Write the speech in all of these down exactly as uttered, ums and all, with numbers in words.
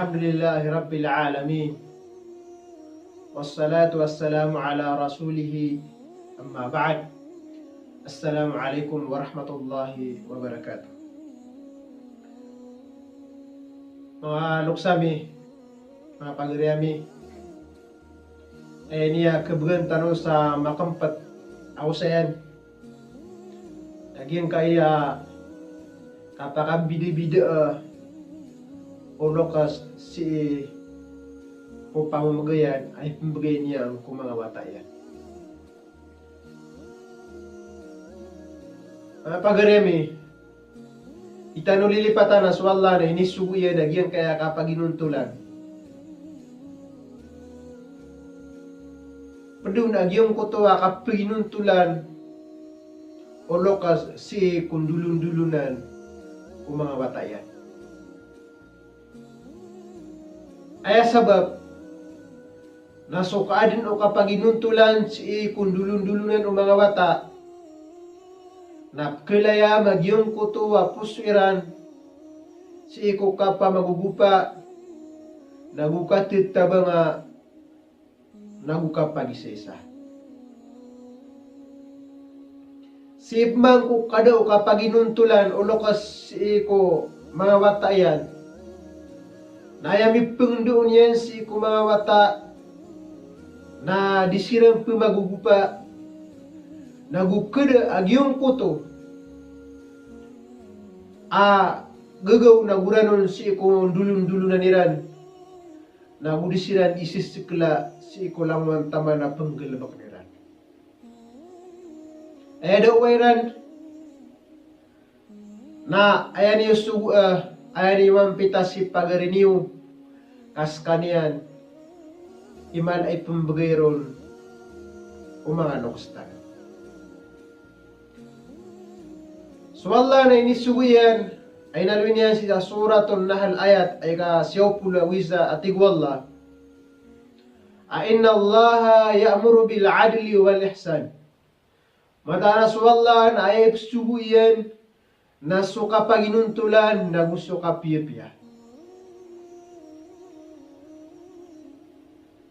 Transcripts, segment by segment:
Alhamdulillahi Rabbil Alamin. Wassalatu wassalamu ala rasulih. Amma ba'd. Assalamu alaikum warahmatullahi wabarakatuh. Manga loks ami, manga pagari ami, aya ini a khabgan tano sa makmpt a osayan. Lagid angkaya kapakambidabida, eh, o loks sii ko pamamagayan a ipmbgay niyan ko manga wata iyan. Manga pagari ami, di tano lilipatan a so Allah na inisogo iyan a giyangkaya kapaginontolan. Pd on a giyangkoto a kapaginontolan o loks sii ko ndolondolonan o manga wata iyan. Aya sabap na so kaadn o kapaginontolan sii ko ndolondolonan o manga wata na pkhailaya a giyangkoto a poso iran sii ko kapamagogopa, nago katetabanga, nago kapagisaisa. Sii pman ko kada o kapaginontolan o loks sii ko manga wata iyan, na aya mipngndoon iyan sii ko manga wata na di siran pmagogopa, nago kada a giyangkoto a gagaw nago ranon sii ko ndolondolonan iran, nago di siran isistkla sii ko langowan taman a pnggalbkn iran. Aya dawa iran na aya niyo sogo, eh, aya niyo mampita si pagari niyo ka skaniyan i mala a ipmbgay ron o manga loks tano. So Allah na inisogo iyan a inaloy niyan sii sa Suratun Nahl ayat a ika siyaw polo ago isa a tig o Allah a, "Innallaha ya'muru bil adli wal ihsan." Mataan a so Allah na aya ipsogo iyan na so kapaginontolan nago so kapiyapiya.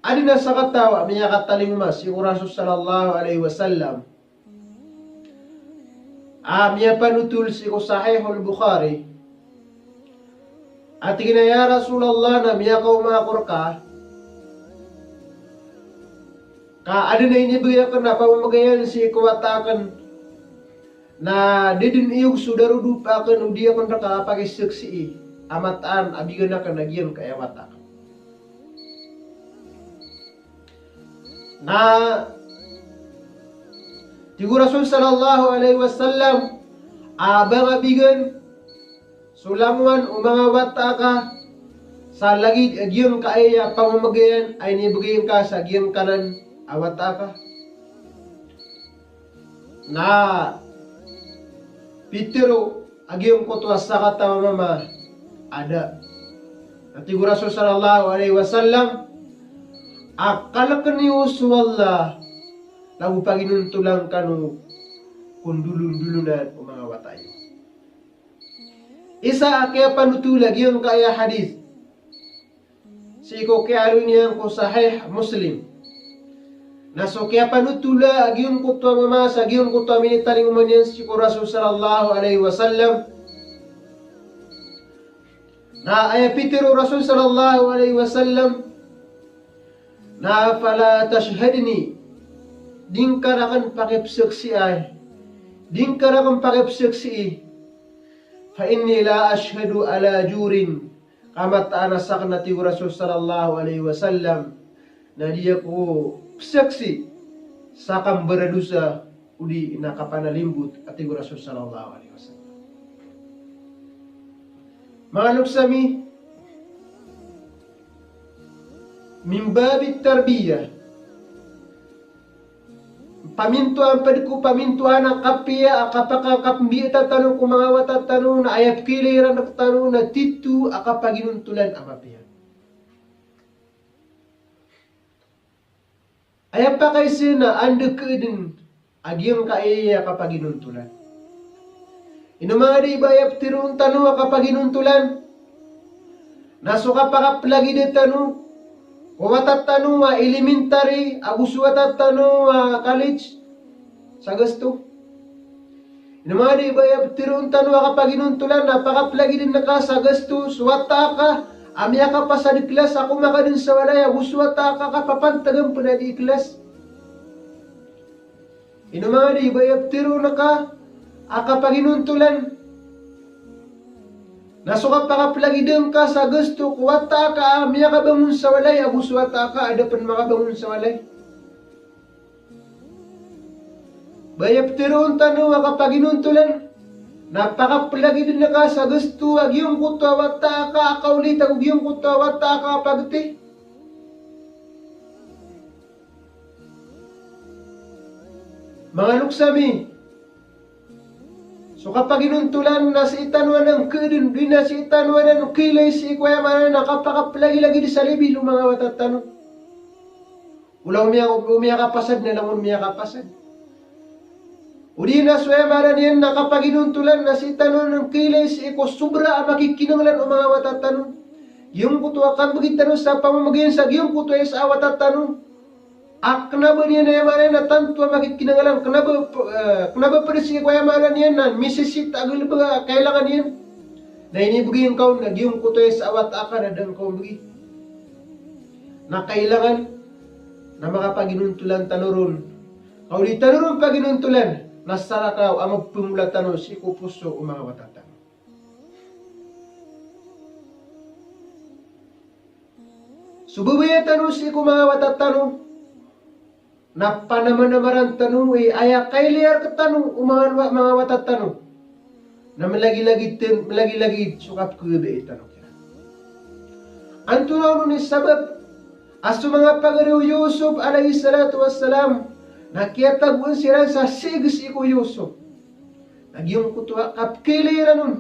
Adn a sakataw a miyakatalingoma sii ko Rasul sallallahu alaihi wasallam a miyapanotol sii ko Sahihul Bukhari a tig iyan a, "Ya Rasulullah, na miyakaoma ako rka, ka adn a inibgay akn a pamamagayan sii ko wata akn, na da dn iyog so darodop akn o di akn rka kapakisaksii a mataan a bigan akn a giyangkaya wata akn." Na tig o Rasul sallallahu alaihi wasallam a ba nga bigan so langowan o manga wata aka sa lagid a giyangkaya pamamagayan a inibgay ngka sa giyangkanan a wata aka. Na pitharo a giyangkoto a sakataw a mama a da. Na tig o Rasul sallallahu alaihi wasallam a kalkn iyo so Allah, nago paginontolan kano ko ndolondolonan o manga wata iyo. Isa a kiyapanotol a giyangkaya hadith sii ko kiyaaloy niyan ko Sahih Muslim. Na so kiyapanotol a giyangkoto a mama sa giyangkoto a minitalingoma niyan sii ko Rasul sallallahu alaihi wasallam. Na aya pitharo o Rasul sallallahu alaihi wasallam na, "Fala tashhadni." Di ngka rakn pakipsaksian. Di ngka rakn pakipsaksii. "Fa inni la ashhadu ala jurin." Ka mataan a sakn, a tig o Rasul sallallahu alaihi wasallam, na di ako psaksi sa kambaradosa odi na kapanalimbot, a tig o Rasul sallallahu alaihi wasallam. Manga loks ami, min babit tarbiyah, pamintoan pd ko pamintoan a kapiya a kapakakapmbiyata tano ko manga wata tano na aya pkhailay iran rktano na tito a kapaginontolan a mapiya. Aya pakaisa na anda kdn a giyangkaya kapaginontolan. Ino manga di ba aya ptharoon tano a kapaginontolan? Na so kapakaplagid tano ko wata tano a elementary ago so wata tano a college sa gasto. Ino manga di ba aya ptharoon tano a kapaginontolan na pakaplagiden ka sa gasto so wata ka a miyakapasad i klas a kowa ka dn sa walay ago so wata ka a kapapantag pn a di i klas. Ino manga di ba aya ptharoon ka a kapaginontolan na so kapakaplagiden ka sa gasto ko wata ka a miyakabangon sa walay ago so wata ka a da pn makabangon sa walay. Ba aya ptharoon tano a kapaginontolan na pakaplagiden ka sa gasto a giyangkoto a wata ka a kaolit ago giyangkoto a wata ka a pagti. Manga loks ami, so kapaginontolan na sii tano anan kdn, di na sii tano anan kailay sii ko aya maana na kapakaplagilagid sa level o manga wata tano. O langon miya, o miyakapasad na langon miyakapasad. O di na so aya maana niyan na kapaginontolan na sii tano anan kailay sii ko sobra a makikinanglan o manga wata tano. Giyangkoto a kambgi tano sa pamamagayan sa giyangkoto a isa a wata tano a kna ba niyan aya maana na tanto a makikinanglan, kna ba, eh, kna ba pd sii ko aya maana niyan na misisita a galbk a kailangan iyan. Na inibgay ngka on na giyangkoto a isa a wata ka na da ngka on bgi. Na kailangan na makapaginontolan tano ron. Ka o di tano ron paginontolan na salakaw a mapmola tano sii ko poso o manga wata tano. So babaya tano sii ko manga wata tano na panamanamaran tano i aya kailay rktano o manga, manga wata tano. Na mlagilagid, mlagilagid so kapkhababayai tano kiran. Antonaa onon i sabap a so manga pagari o Yusuf alayhis salatu wassalam na kiyatagoan siran sa siig sii ko Yusuf. Na giyangkoto a kapkhailay iran on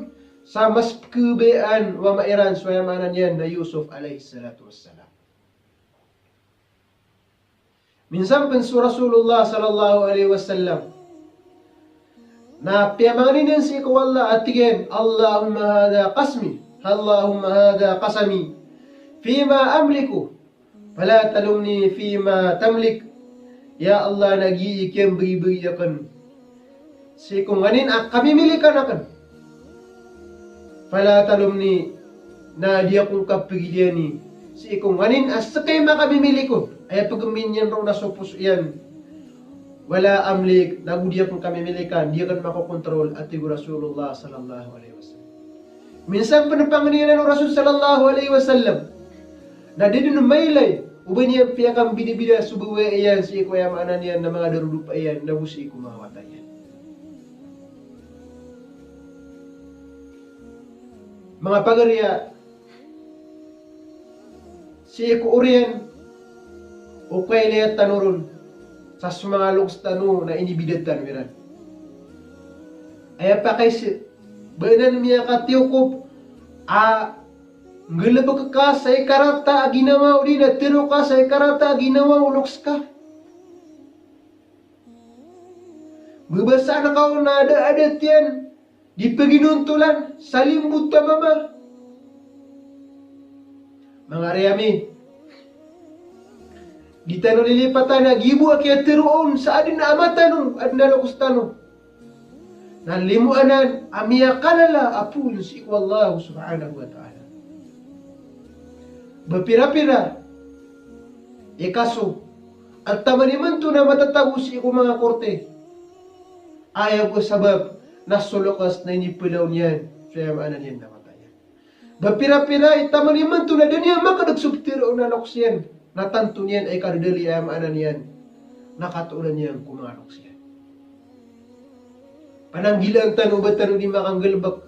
sa mas pkhababayaan o ama iran so aya maana niyan na Yusuf alayhis salatu wassalam. Minsan pn so Rasulullah sallallahu alayhi wasallam na piyamangni niyan sii ko Allah a tig iyan, "Allahumma hadha qasmi, Allahumma hadha qasami, fima amliku, fala talumni fima tamlik." Ya Allah, na giya i kiyambgibgi akn sii ko nganin a kamimilikan akn. Fala talumni, na di ako ngka pagiliyani sii ko nganin a ska i makamimilik on. Aya pagmbin iyan roo na so poso iyan. Wala amlik, nago di akn kamimilikan, di akn makokontrol, a tig o Rasulullah sallallahu alayhi wasallam. Minsan pn pangnin anan o Rasul sallallahu alayhi wasallam na da dn mailay o ba niyan piyakambidabida so babaya iyan sii ko aya maana niyan na manga darodopa iyan nago sii ko manga wata iyan. Manga pagari a sii ko oriyan o kailaya tano ron sa so manga loks tano na inibida tano iran. Aya pakaiza, ba anan miyakatiyokop a nggalbk ka sa ikarata a ginawa o di na tharo ka sa ikarata a ginawa o loks ka. Babasaan ka on na da a da tiyan di paginontolan sa limbot a mama. Manga ari ami, di tano lilipatan a giya bo a kiyatharo on sa adn a ama tano, adn a loks tano. Na limo anan a miyakalala a poon sii ko Allah subhanahu wa ta'ala. Ba pirapira i kaso a taman imanto na matatago sii ko manga korte. Aya bo sabap na so loks na inipalaw niyan so aya maana niyan na mata iyan. Ba pirapira i taman imanto na da niyan makadg so ptharoon a loks iyan, na tanto niyan a ikadadali aya maana niyan na katoodan iyan ko manga loks iyan. Pananggilaan tano o ba tano di makanggalbk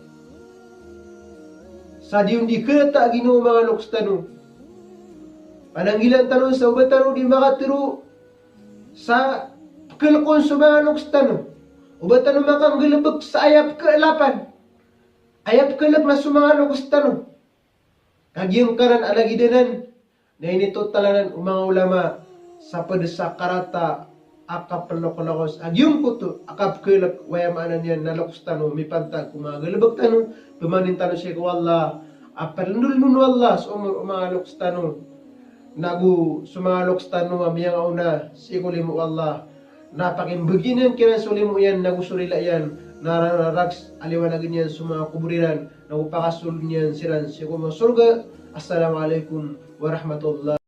sa di on di karata a ginawa o manga loks tano. Pananggilaan tano sa o ba tano di makatharo sa pkhalk on so manga loks tano. O ba tano makanggalbk sa aya pkhaalapan, aya pkhalk na so manga loks tano. Ka giyangkanan a lagid anan na initotal anan o manga ulama sa pd sa karata a kaploklokos a giyangkoto a kapkhalk o aya maana niyan na loks tano mipantag ko manga galbk tano, pmanin tano sii ko Allah a palindolindol o Allah so omor o manga loks tano, nago so manga loks tano a miyangaona sii ko limo o Allah, na pakimbegay niyan kiran so limo iyan nago so rila iyan, na rararags a liwanagen iyan so manga kobor iran, nago pakasold iyan siran sii ko manga sorga. Assalamu alaikum warahmatullah.